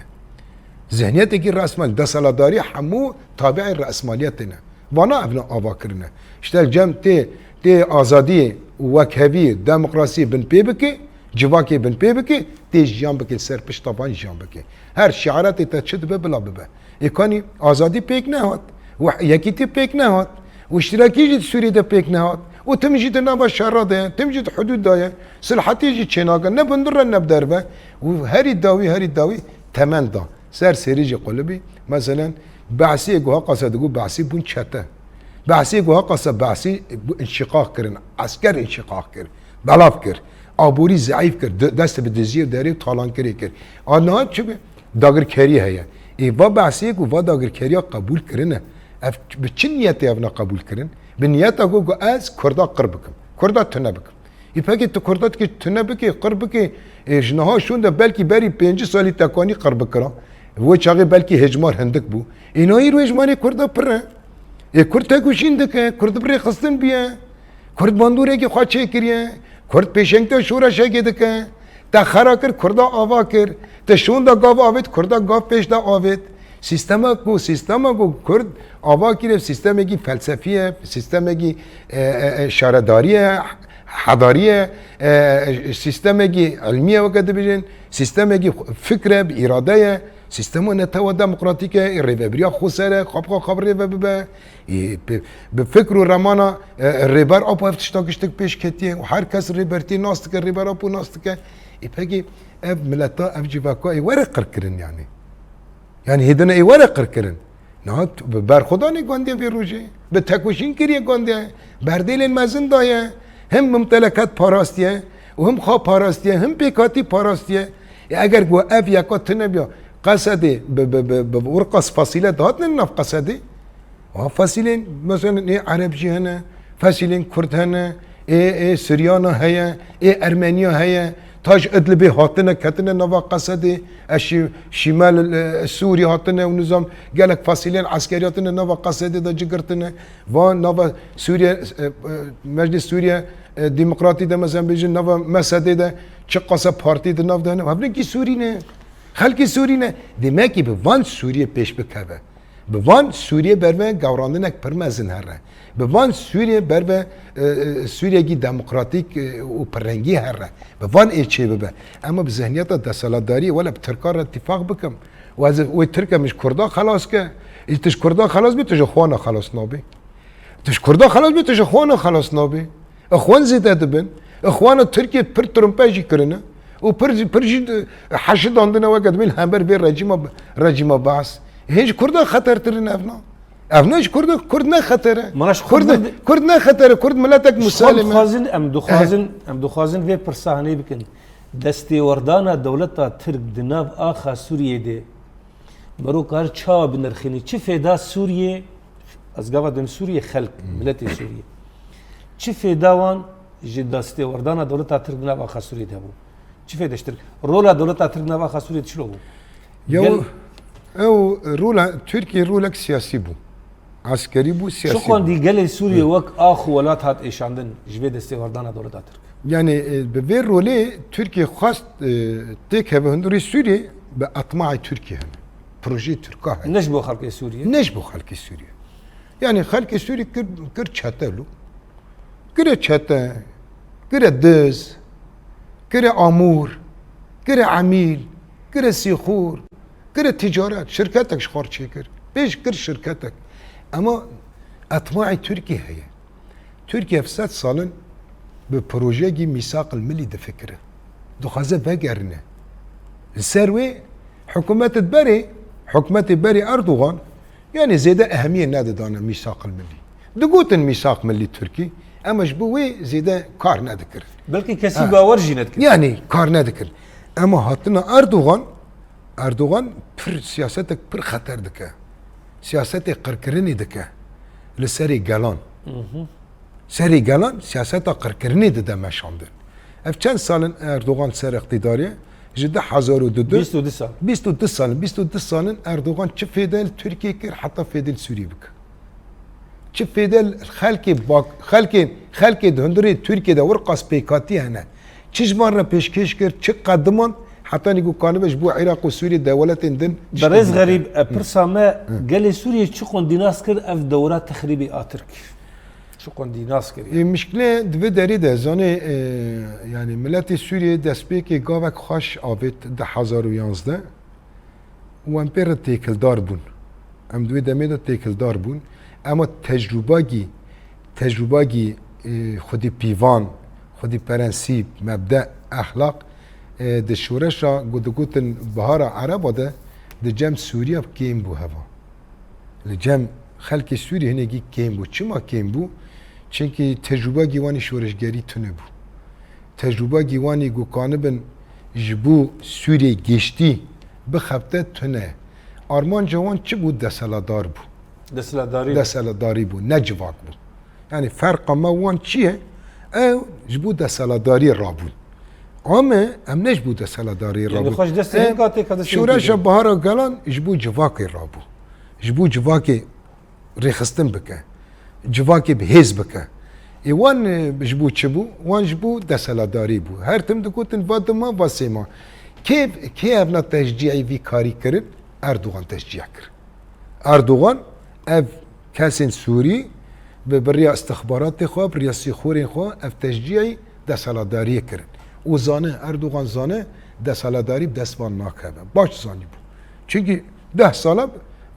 Zihniyetekî reesmal, desthilatdarî hemû tabiê reesmaliyetê ne. Vana ev ne ava kirine. Îşte cem tê, tê azadiyê, wekhevî, demokrasî bin pê bike, civakê bin pê bike, tê jiyan bike, ser pişta van jiyan bike. Her şiaretê te çi dibe, bila bibe. Ê kanî azadî pêk nehat. Û yekîtî pêk nehat. Û îştirakî jî di Sûriyê de pêk nehat. Û tim jî di nava şerra de ye, tim jî di hudûd de ye. Silhetî jî çênake, ne bi hundir re ne bi derve. Û herî dawî, herî dawî temenda. Ser serî jî qulibî. Meselen, Behsiyê ku heqasa digot, Behsî bûn çete. Behsiyê ku heqasa Behsî bû înşiqaq kirin. Esker înşiqaq kir. Belav kir. Aborî zeîf kir. De-, dest bi diziyê derê û talankirê kir. A niha çi be? Dagirkerî heye. Ê va Behsiyê ku va dagirkeriya qebûl kirine. Ev bi çi niyetê ev ne qebûl kirin? Bi niyeta ku, ku ez Kurda qir bikim. Kurda tune bikim. Ê pekê tu Kurda dikê tune bikê, qir bikê, ê ji niha şûnde belkî berî pêncî salî tekanî qir bikira. Wê çaxê belkî hêjmar hindik bû. Ê niha îro hêjmarê Kurda pir e. Ê Kurd tekoşîn dike, Kurd bi rêxistin bûye. Kurd bandoreke xwe çêkiriye. Kurd pêşengtiya şoreşekê dike. Te xera kir, Kurda ava kir. Te şûnda gav avêt, Kurda gav pêş de avêt. Sîstema ku, sîstema ku Kurd ava kiriye, sîstemekî felsefî ye, sîstemekî, e, e, e, şaredarî ye, hedarî ye, e, e, sîstemekî ilmî ye, weke dibêjin, sîstemekî fikr e, bi îrade ye, sîstema netewa demokratîk e, rêvebiriya xweser e, xwe bi xwe xwe bi rêve bibe. Ê, bi, bi fikr û remana, e, Rêber Apo ev tişta giştik pêş ketiye û her kes Rêbertiyê nas dike, Rêber Apo nas dike. Ê, pekî ev mileta, ev civaka ê were qir kirin yani. Yani hêdine ê were qir kirin. Niha t-, bi berxwedanê gandiye vê rojê. Bi tekoşîn kiriye gandiye. Berdêlên mezin daye. Him mumtelekat parastiye û him xwe parastiye, him pêkhatî parastiye. Ê, eger ku ev yeka tune biya, Qesedê bi, bi, bi, bi urqa fasîle dihatine nav Qesedê. Ha, fesilên, mesela, ê Ereb jî hene, fesilên Kurd hene, ê, ê Siryana heye, ê Ermeniya heye, ta ji Idlibê hatine, ketine nava Qesedê, e, şî-, şîmel, e, Sûrî hatine û nizam gelek fesilên eskerî hatine nava Qesedê de cigirtine. Van nava Sûriye, e, e, Meclis Sûriye, e, Demokratî de, mesela, bêjin nava M S D de çi qasa partî di nav de hene. Hevnekî Sûrî ne. Xelkê Sûrî ne. Demekî bi van Sûriyê pêş bikeve. Bi van Sûriyê berve gewrandinek pir mezin here. Bi van Sûriyê berve, e, e, Sûriyekî demokratîk, e, û pirrengî here. Bi van ê çê bibe. Ema bi zihniyeta desthilatdariyê, wele bi Tirkan re tîfaq bikim. Û ez wê Tirke min ji Kurda xelas ke. Î tu ji Kurda xelas bî, tu ji xwana xelas nabî. Tu ji Kurda xelas bî, tu ji xwana xelas nabî. Ixwan zêde dibin. Ixwana Tirkiye pir trumpe jî kirine. Û pir, pir jî di-, heşidandine weke dibin hember vê rejîma, rejîma Baas. Hê ji Kurda xetertir in evna. Evna ji Kurda, Kurd ne xeter e. Mana ji Kurd Kurd, ne- Kurd ne xeter e. Kurd miletek Ji xwe musallim e. dixwazin, em dixwazin, em dixwazin vê pirsa hinê bikin. Destêwerdana dewleta Tirk di nav axa Sûriyê de Mero kar çawa binirxînî? Çi fêda Sûriyê, ez gava dibim Sûriyê xelk, miletê Sûriyê. Çi fêda wan ji destêwerdana dewleta Tirk di nav axa Sûriyê de hebû? Çi fêde ji Tirk? Rola dewleta Tirk nav axa Sûriyê çilo bû? Ya Gel- ew rola Tirkiye rolek siyasî bû. Eskerî bû, siyasî Çiqon bû. dî gelê Sûriyê wek ax û welat hat êşandin ji vê destêwerdana dewleta Tirk? Yani e, bi vê rolê Tirkiye xwest e, têkeve hundirê Sûriyê bi etmaê Tirkiye hene. Projeyê Tirka hene. Ne ji bo xelkê Sûriyê? Ne ji bo xelkê Sûriyê. Yani xelkê Sûriyê kir, kir çete lo. Kire çete, kire diz, kire amûr, kire emîl, kire sîxûr, kire ticaret, şirketek ji xwe çêkir. Pêş kir şirketek. Ema etmaê Tirkiye heye. Tirkiye ev sed sal in bi projeyekî mîsaqil milî difikire. Dixwaze vegerine. Li ser wê hikûmetê berê, hikûmetê berê Erdogan, yani zêde ehemiyê nedidane mîsaqil milî. Digotin mîsaq milî Tirkî, ema ji bo wê zêde kar nedikirin. Belkî kesî Ha. bawer jî nedikir. Yani kar nedikirin. Ema hatina Erdogan, Erdogan pir siyasetek pir xeter dike. Siyasetê qirkirinê dike li serê gelan. Serê gelan siyaseta qirkirinê dide meşandin. Ev çend sal in Erdogan ser îqtîdarê? Ji du hezar û du de. Bîst û du sal. Bîst û du sal in, bîst û du sal in Erdogan çi fêde li Tirkiye kir heta fêde li Sûriyê bike? Çi fêde li xelkê bak, xelkê, xelkê di hundirê Tirkiye de wir qas pêkhatî hene. Çi ji van re pêşkêş kir, çi qediman, hetanî ku kanibe ji bo Iraq û Sûriyê deweletên din tiştê Berêz din Xerîb, bike. e, pirsa me, gelê Sûriyê çi qondî nas kir ev dewra texrîbî a Tirk? Çi qondî nas kir? Ê, mişkile di vê derê de zanê, e, yani miletê Sûriyê destpêkê gavek xweş avêt du hezar û yanzdeh û em pê re têkildar bûn. Em di wê demê de têkildar bûn. Ema tecrûbagî, tecrûbagî, e, xwedî pîvan, xwedî prensîp, mebde, exlaq, e, di şoreşa ku digotin Bihara Ereba de di cem Sûriya kêm bû heva. Li cem xelkê Sûrî hinekî kêm bû. Çima kêm bû? Çimkî tecrûbagî wan î şoreşgerî tune bû. Tecrûbagî wan î ku kanibin ji bo Sûriyê giştî bixebite tune. Armanca wan çi bû? Desthilatdar bû. Desthilatdarî bû. Desthilatdarî bû, ne civak bû. Yani ferqa me wan çi ye? Ew ji bo desthilatdariyê rabûn. Ame em ne ji bo desthilatdariyê rabûn. Yani xwe ji destê Em, hinka têka destê şoreşa Bihara Gelan ji bo civakê rabû. Ji bo civakê rêxistin bike. Civakê bi hêz bike. Ê wan, e, ji bo çi bû? Wan ji bo desthilatdarî bû. Her tim digotin va dima, va sêma. Kê, kê evna teşcîyê vî karî kirin? Erdogan teşcîya kir. Erdogan ev kesên Sûrî bi, bi riya istixbaratê xwe, bi riya sîxorên xwe ev teşcîyê desthilatdariyê kirin. Û zane, Erdogan zane, desthilatdarî bi dest van nakeve. Baş zanîbû. Çimkî deh sala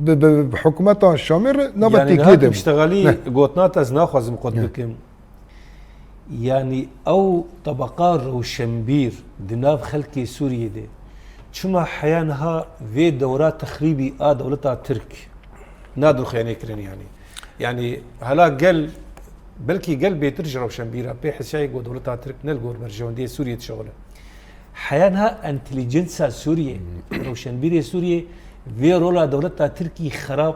bi, bi, bi hikûmeta Şamê re nava Yani têkilê niha de bû. Piştegalî Ne. gotina te ez naxwazim qut Ne. bikim. Yani ew tebeqa rewşenbîr di nav xelkê Sûriyê de çima heya niha vê dewra texrîbî a dewleta Tirk nadin xuyanê kirin yani? Yani hala gel, belkî gel bêtir ji rewşenbîra pê hesiyayê ku dewleta Tirk ne li gor berjewendiyê Sûriyê dişewile. Heya niha entelijensa Sûriyê, rewşenbîrê Sûriyê vê rola dewleta Tirkî xerab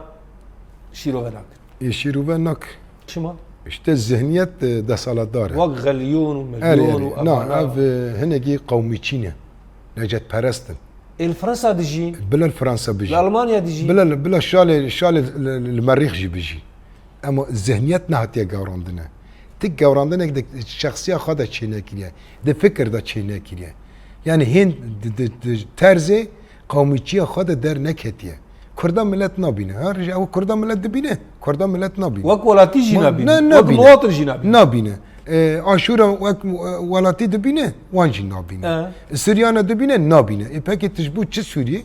şîrove nakin. Ê şîrove nak. Çima? İşte zihniyet, e, desthilatdar e. Wek Xelyon û Erê, Melyon erê. û Na, evana. ev, e, hinekî qewmîçî ne. Necetperest in. Ê li Fransa dijîn. Bila li Fransa bijî. Li Almanya dijîn. Bila, bila şalê, şalê li, li, li Merîx jî bijî. Ema zihniyet nehatiye gewrandine. Ti gewrandinek di şexsiya xwe de çênekiriye. Di fikir de çênekiriye. Yani hên di, di, di terzê qewmîçiya xwe de derneketiye. Kurda milet nabîne. Her ew Kurda milet dibîne, Kurda milet nabîne. Wek welatî jî Ma-, nabîne. ne, Wek nabîne. muwatin jî nabîne. Nabîne. E, Aşûra wek, e, welatî dibîne, wan jî nabîne. E. Siryana dibîne, nabîne. E, pekî tu ji bo çi Sûriyê?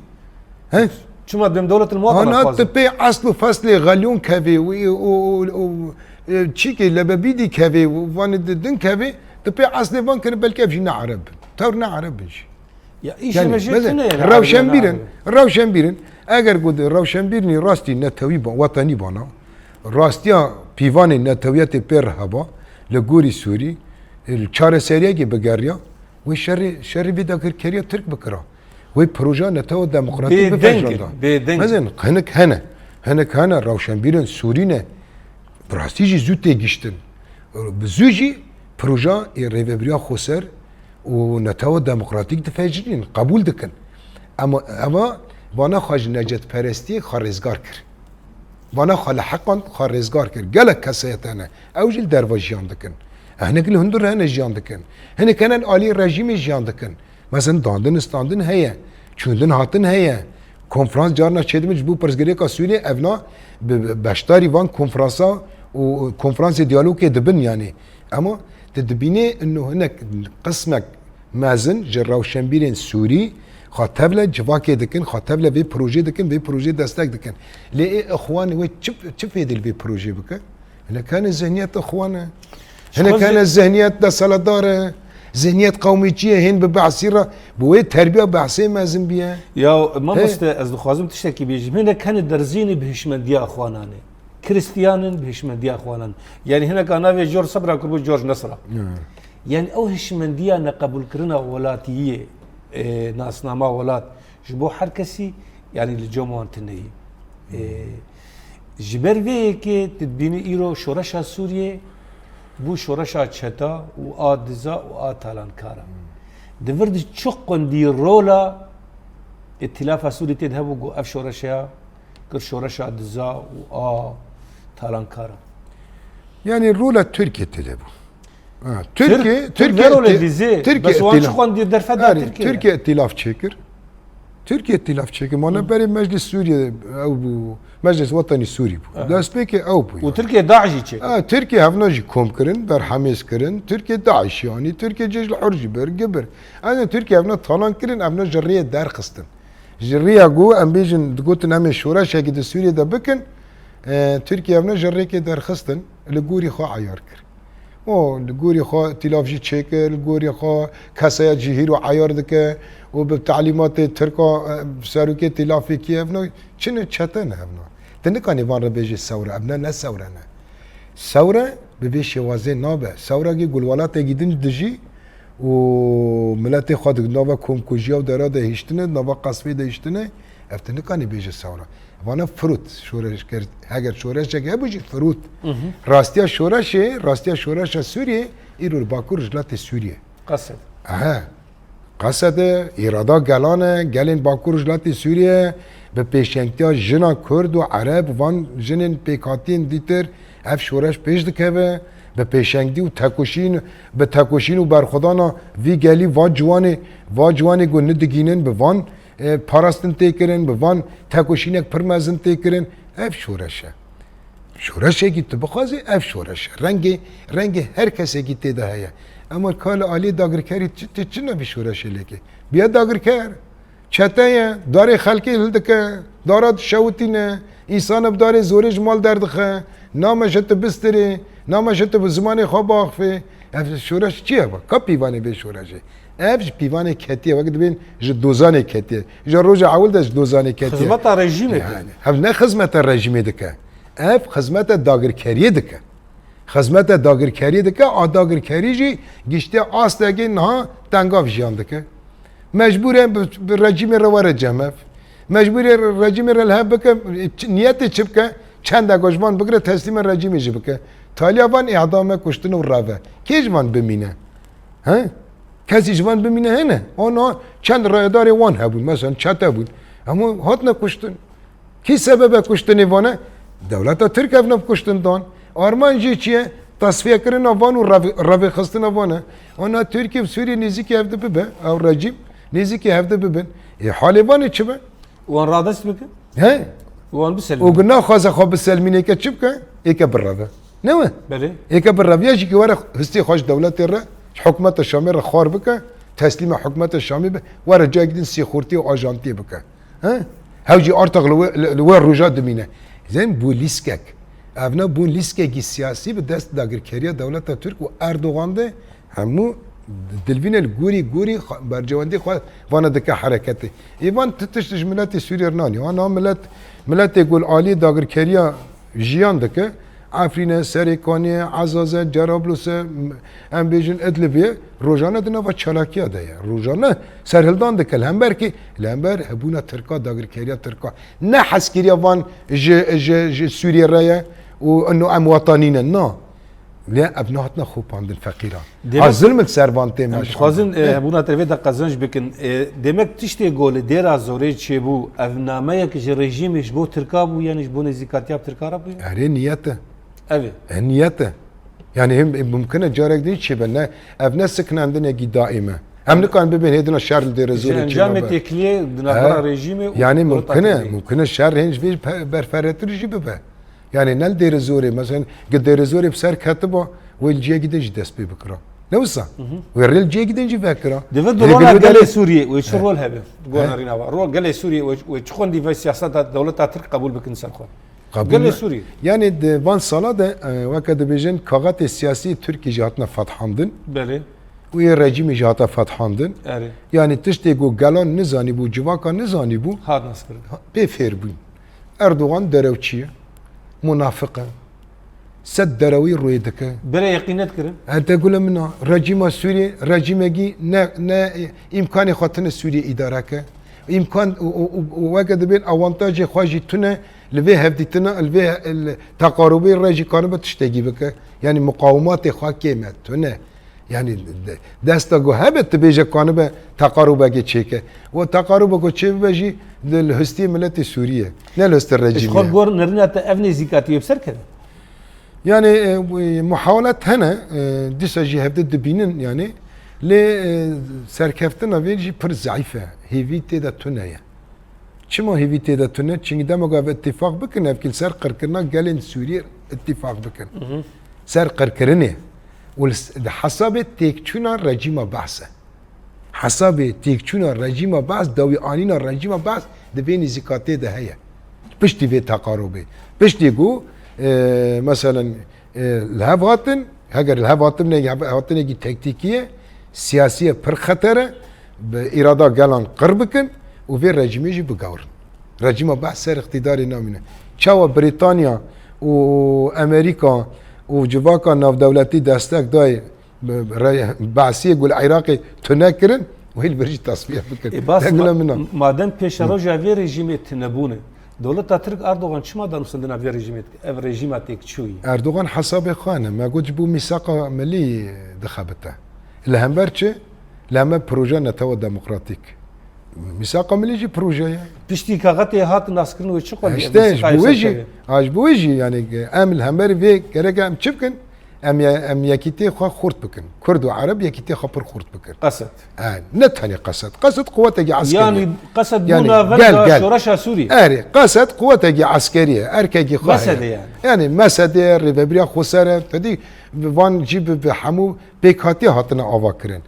He? Çima dem dewlet li muwatin Ana dixwazin? Tu pê esl û feslê Xelyon kevê û, û, û, û, e, çîkê Lebebîdî kevê û vanê di din kevê, tu pê eslê van kirin, belkî ev jî ne Ereb in. Tewr ne Ereb in jî. Ya, îşê Yani, me jê mesela, tune ye, rewşenbîr in, Erdogan abi. rewşenbîr in. Eger ku di rewşenbîrînî rastî netewî ba, wetanî bana, rastiya pîvanê netewiyetê pê re heba, li gorî Sûrî, e, li çareseriyekê bigeriya, wê şerê, şerê vê dagirkeriya Tirk bikira. Wê proja netewa demokratîk Bêdeng in, bivejanda. bêdeng in. Mezin, hinek hene. Hinek hene, rewşenbîr in, Sûrî ne. Bi rastî jî zû tê giştin. Bi zû jî proja ê Rêvebiriya Xweser û netewa demokratîk difecirînin, qebûl dikin. Ema eva vana xwe ji necetperestiyê xwe rêzgar kir. Vana xwe li heqan xwe rêzgar kir. Gelek kesayet hene. Ew jî li derva jiyan dikin. Hinek li hundir hene jiyan dikin. Hinek hene li aliyê rejîmê jiyan dikin. Mesela dandin standin heye. Çûndin hatin heye. Konferans carna çêdibin ji bo pirsgirêka Sûriyê, evna bi, bi beşdarî van konferansa û konferansê diyalogê dibin yani. Ema tu dibînê ino hinek qismek mezin ji rewşenbîrên Sûrî xwe tevle civakê dikin, xwe tevle vê projê dikin, vê projê destek dikin. Lê ê ixwanê wê çi, çi fêdê li vê projê bike? Hinek hene zihniyet ixwan e. Hinek hene zihniyet desthilatdar e. Zihniyet qewmîçî ye, hên bi behsî re, bi wê terbiya behsê mezin biye. Ya, mamoste, ez dixwazim tiştekî bêjim. Hinek hene derzînî bi hişmendiya ixwanan e. Kristiyan in bi hişmendiya ixwanan. Yani hineka navê George Sabra ku bû George Nasra. Ya. Yani ew hişmendiya neqebûlkirina welatiyê, e, nasnama welat ji bo her kesî, yani li cem wan tune ye. E, ji ber vê yekê tu dibînî îro şoreşa Sûriyê bû şoreşa çeta û a diza û a talankara. Di vir de çi qundî rola Îtîlafa Sûrî tê de hebû ku ev şoreşeya kir şoreşa diza û a talankara. Yani rola Tirkiye tê de bû. Ha, Tirkiye, Tirk, Tirk Tirkiye, ne rolê Ti-, dizê? Tirkiye Bes wan îtîlaf-, çi xwendî derfeta yani, Tirkiye? Tirkiye îtîlaf çêkir. Tirkiye îtîlaf çêkir. Mana Hı. berê Meclis Sûriye ew bû. Meclis Wetanî Sûrî bû. Evet. Destpêkê ew bû Û yani. Tirkiye DAIŞ jî çêkir. Ha, Tirkiye hevna jî kom kirin, berhemêz kirin. Tirkiye DAIŞ yani. Tirkiye Ceyş el Hur jî bir, gibir. Yani Tirkiye hevna talan kirin, hevna ji rêyê derxistin. Ji riya ku em bêjin, digotin em ê şoreşekî di Sûriyê de bikin, e, Tirkiye evne ji rêkê derxistin, li gorî xwe eyar kir. O, li gorî xwe îtîlaf jî çêkir, li gorî xwe kesaya cihîr û eyar dike û bi telîmatê Tirka, e, serokê îtîlafê kî evne, çi ne, çete ne evne. Ti nikanî van re bêjî sewre, evne ne sewre ne. Sewre bi vê şêwazê nabe. Sewrekî ku li welatekî din dijî û miletê xwe di nava komkujiya û dera de hiştine, di nava qesfê de hiştine, ev tu nikanî bêje sewre. Vana firût. Şoreşger, heger şoreşek hebû jî firût. Hı hı. Rastiya şoreşê, rastiya şoreşa Sûriyê, îro li Bakur Rojhilatê Sûriyê. Qesed. Ehe. Qesed e, îrada gelan e, gelên Bakur Rojhilatê Sûriyê bi pêşengtiya jina Kurd û Ereb, van jinên pêkhatiyên dîtir ev şoreş pêş dikeve, bi pêşengtî û tekoşîn, bi tekoşîn û berxwedana vî gelî va ciwanê, va ciwanê ku nidigînin bi van, e, parastin tê kirin, bi van tekoşînek pir mezin tê kirin, ev şoreş e. Şoreşekî tu bixwazî, ev şoreş e. Rengê, rengê her kesekî tê de heye. Ema ka li aliyê dagirkerî çi, tu çi navî şoreşê lêkê? Biya dagirker. Çete ye, darê xelkê hildike, dara dişewitîne, însana bi darê zorê ji mal derdixe, name ji tu bistirê, name ji tu bi zimanê xwe biaxifê. Ev şoreş çi ye? Ka pîvanê vê şoreşê? Ev ji pîvanê ketiye, wek dibên ji dozanê ketiye. Ji roja ewil de ji dozanê ketiye. Xizmeta rejîmê dike. Yani, ev ne xizmeta rejîmê dike. Ev xizmeta dagirkeriyê dike. Xizmeta dagirkeriyê dike, a dagirkerî jî giştiye astekê niha tengav jiyan dike. Mecbûr e bi, bi rejîmê re were cem ev. Mecbûr e re-, rejîmê re li hev bike, çi, niyetê çi bike? Çendek ji van bigire, teslîmê rejîmê jî bike. Taliya van îdam e, kuştin û rev e. Kê ji van bimîne? He? Kesî ji van bimîne hene? Ana çend rayedarê wan hebûn, mesela çete bûn. Hemû hatine kuştin. Kî sebebe kuştinê van e? Dewleta Tirk ev nav kuştin dan. Armanc jî çi ye? Tasfiyekirina van û rev-, revêxistina van e. Ana Tirkiye û Sûriye nêzîkî hevdi bibe, ew rejîm nêzîkî hevdi bibin. Ê halê van ê çi be? Wan radest bike. He? Wan biselmîne. Û ku naxwaze xwe biselmîne, êke çi bike? Êke bireve. Ne we? Belê. Êke bireve ya jî ki were histê xwe ji dewletê re, ji hikûmeta Şamê re xwar bike, teslîma hikûmeta Şamê be, were cayek din sêxurtiyê û ajantiyê bike. He? Hew jî artaq li we, li, li we roja dimîne. Zên bû lîskek. Ev ne bûn lîskekî siyasî bi dest dagirkeriya dewleta Tirk û Erdogan de hemû dilvîne li gorî gorî xwe, bercewendî xwe vana dike hereketê. Ê van ti tişt ji miletê Sûriyê re nanî. Wan a milet, miletê ku li alî dagirkeriya jiyan dike, Efrîne, Serêkaniyê, Ezaz e, Cerablus e, em bêjin Idlibê, rojane di nava çalakiya de ye. Rojane serhildan dike li hember kî, li hember hebûna Tirka, dagirkeriya Tirka. Ne hezkiriya van ji, ji, ji Sûriyê re ye û ino em wetanî ne. Na. Lê ev nehatina xopandin feqîran. Demek Ha, zilm li ser van tê Em meşandin. dixwazin, e, hebûna te vê de qezenc bikin. E, demek tiştê ku li Dêra Zorê çêbû, ev nameyek ji rejîmê ji bo Tirka bû, yanî ji bo nêzîkatiya bi Tirka re bû? Erê niyet e. Ev e. E, niyet e. Yani hem, e, mumkin e carek din çêbe. Ne, ev ne siknandinekî daîm e. Em nikarin bibên hêdina şer li Dêra Ji Zorê encamê çêbe. têkiliyê di navbera He. rejîmê û Yani dewleta mumkin e, Tirkiyê. mumkin e şer hênc vê pe-, berfirehtir jî bibe. Yani ne li Dêra Zorê, mesela, gi Dêra Zorê bi ser ketiba, wê li ciyekî din jî dest pê bikira. Ne wisa? Hı hı. Wê rê li ciyekî din jî vekira. Di vê Lê dolana gelo gelê derê Sûriyê wê çi He. rol hebe? Gor He. nerîna va. Rol gelê Sûriyê wê, wê çi xwendî vê siyaseta dewleta Tirk qebûl bikin ser xwe? Qebûl Gelê ne- Sûriyê. Yani di van sala de, e, weke dibêjin, kaxetê siyasî Tirkî jî hatine fethandin. Belê. Û yê rejîmê jî hate fethandin. Erê. Yani tiştê ku gelan nizanîbû, civaka nizanîbû, Hat naskirin. pê fêr bûn. Erdogan derewçî ye, munafiq e, sed derewî rûyê dike. Berê yeqînet kirin. Hete gule min a, rejîma Sûriyê, rejîmekî ne, ne îmkanê xwe tine Sûriyê îdare ke. Îmkan û, û, û, û weke dibên awantajê xwe jî tune, li vê hevdîtina, li vê he-, li teqarûbê re jî kanibe tiştekî bike. Yani muqawimatê xwe kêm e, tune. Yani de-, desta ku hebe tu bêje kanibe teqarûbekê çêke. Û teqarûbek ku çêbibe jî li, li hustiyê miletê Sûriyê, ne li hustê Ji rejîmê xwe ye. gor nerîna te ev nêzîkatî wê bi ser keve? Yani, e, bu, muhawelat hene, e, dîsa jî hevdî dibînin yani. Lê, e, serkeftina vê jî pir zeîf e. Hêvî tê de tune ye. Çima hêvî tê de tune? Çimkî dema ku ev îtîfaq bikin, ev kî li ser qirkirina gelên Sûriyê îtîfaq bikin. Mhm. Ser qirkirinê. Û li s-, di hesabê têkçûna rejîma Behs e. Hesabê têkçûna rejîma Behs, dawî anîna rejîma Behs di vê nêzîkatiyê de heye. Piştî vê teqarûbê. Piştî ku, e, meselen, e, li hev hatin, heger li hev hatin ne, hev-, hatinekî tektîkî ye, siyasî ye, pir xeter e, bi îrada gelan qir bikin û vê rejîmê jî bigewrin. Rejîma Behs ser îqtîdarê namîne. Çawa Brîtanya û Amerîka û civaka navdewletî destek dayê, Re-, Behsiyê ku li Iraqê tune kirin û hê li vir jî tasfiye bikin. Ê, bas, Dengula ma-, min a. madem pêşeroja vê rejîmê tunebûn e, dewleta Tirk Erdogan çima danûstandina vê rejîmê dike? Ev rejîma têkçûyî. Erdogan hesabê xwe ne. Me got ji bo mîsaqa milî dixebite. Li hember çi? Li hember proje netewa demokratîk. Mîsaqa milî jî proje ye. Piştî kaxetê hat naskirin wê çi xwendî? Ev Îşte ji mîsîqayê bo wê jî, serkeve. ha, ji bo wê jî, yani, em li hember vê gerek em çi bikin? Em ye-, em yekîtê xwe xurt bikin. Kurd û Ereb yekîtê xwe pir xurt bikin. Qesed. E, ne tenê qesed. Qesed quwetekî eskerî ye. Yani qesed Yani, bûna gel, venga gel. şoreşa Sûrî. Erê, qesed quwetekî eskerî ye. Erkekî xwe Mesede heye. yani. Yani Mesede ye, Rêvebiriya Xweser e. Te dî van jî bi, bi hemû pêkhatiyê hatine ava kirin.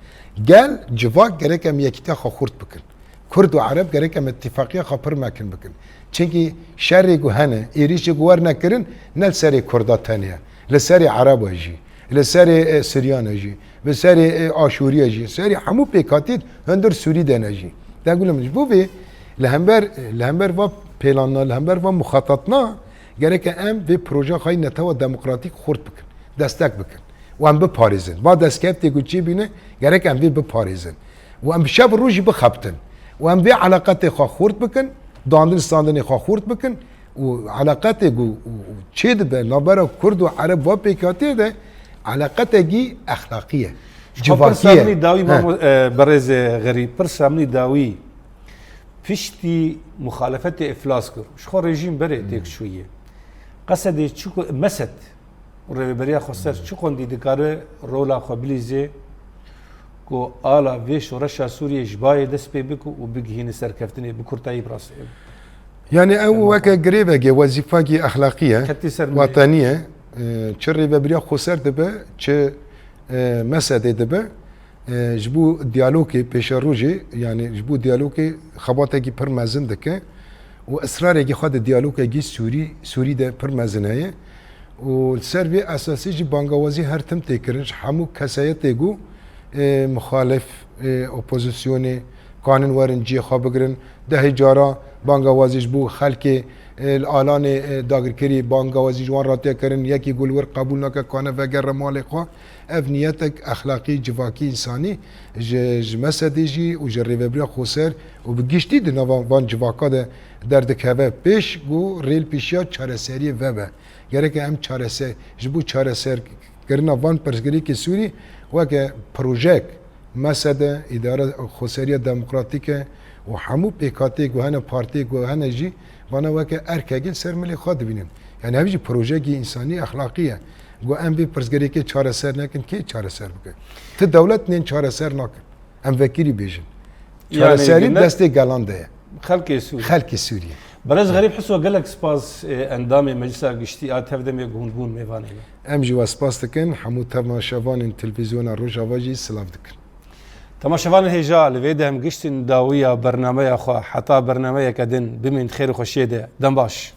Gel, civak gerek em yekîtiya xwe xurt bikin. Kurd û Ereb gerek em îtîfaqiya xwe pir mekin bikin. Çimkî şerê ku hene, êrîşê ku werne kirin, ne li serê Kurda tenê ye. Li serê Ereba jî, li serê, e, Siriyana jî, li serê, e, Aşûriya jî, serê hemû pêkhatiyên hundir Sûrî de ne jî. Dengula min ji bo vê li hember, li hember va pêlanna, li hember va muxatatna, gerek em vê projeya xwe yê netewa demokratîk xurt bikin, destek bikin. Û em biparêzin. Va destkeftê ku çêbîne, gerek em vê biparêzin. Û em bi şev û roj jî bixebtin. Û em vê eleqetê xwe xurt bikin, dandin standinê xwe xurt bikin. Û eleqetê ku, û, û çêdibe navbera Kurd û Ereb va pêkhatiyê de eleqetekî exlaqî ye. Ji xwe Civakî pirsa ye. min î dawî He. mamo-, e, berêz, e, Xerîb, pirsa min î dawî piştî muxalefetê iflas kir. Ji xwe rejîm berê Hmm. têkçûyî ye. Qesedê çi ku, Mesed, Rêveberiya Xweser çi xwendî dikare rola xwe bilîze ku ala vê şoreşa Sûriyê ji bayê dest pê bike û bigihîne serkeftinê, bi kurtayî bi rastî? Yani ew Dema weke xwe. grêvekê, wezîfekî exlaqî ye, Ketî ser milê. watenî ye. E, çi Rêveberiya Xweser dibe, çi, e, Mesedê dibe, e, ji bo diyalogê pêşerojê, yani ji bo diyalogê xebatekî pir mezin dike û israrekî xwe di diyalogekî Sûrî, Sûrî de pir mezin heye û li ser vê esasî jî bangawazî her tim tê kirin ji hemû kesayetê ku, e, muxalif, e, opozisyonê kanin werin cihê xwe bigirin. Dehê cara bangawazî ji bo xelkê, e, li alanê, e, dagirkerî bangawazî ji wan ratiye kirin. Yekî ku li wir qebûl nake kane vegere malê xwe. Ev niyetek exlaqî, civakî, însanî ji, ji Mesedê jî û ji Rêveberiya Xweser û bi giştî di nava van civaka de derdikeve pêş ku rê li pêşiya çareseriyê vebe. Gereke em çareser, ji bo çareser Kirina van pirsgirêkê Sûrî weke projek, mesede, îdare xweseriya demokratîk e û hemû pêkhateyê ku hene, partiyê ku hene jî vana weke erkekê ser milê xwe dibînin. Yani ev jî projekî însanî, exlaqî ye. Ku em vê pirsgirêkê çareser nekin, kê çareser bike? Ti dewlet nên çareser nakin. Em vekirî bêjin. Yani Çareserî gine- destê gelan de ye. Xelkê Sûrî. Xelkê Sûrî. Berêz Xerîb Hiso, gelek spas, e, endamê Meclisa Giştî a tevdemê ku hûn bûn mêvanê me. Em jî we spas dikin, hemû temaşevanên televîzyona Rojava jî silav dikin. Temaşevanên hêja, li vê de em giştin dawiya bernameya xwe, heta bernameyeke din, bimîn xêr û xweşiyê de. Dem baş.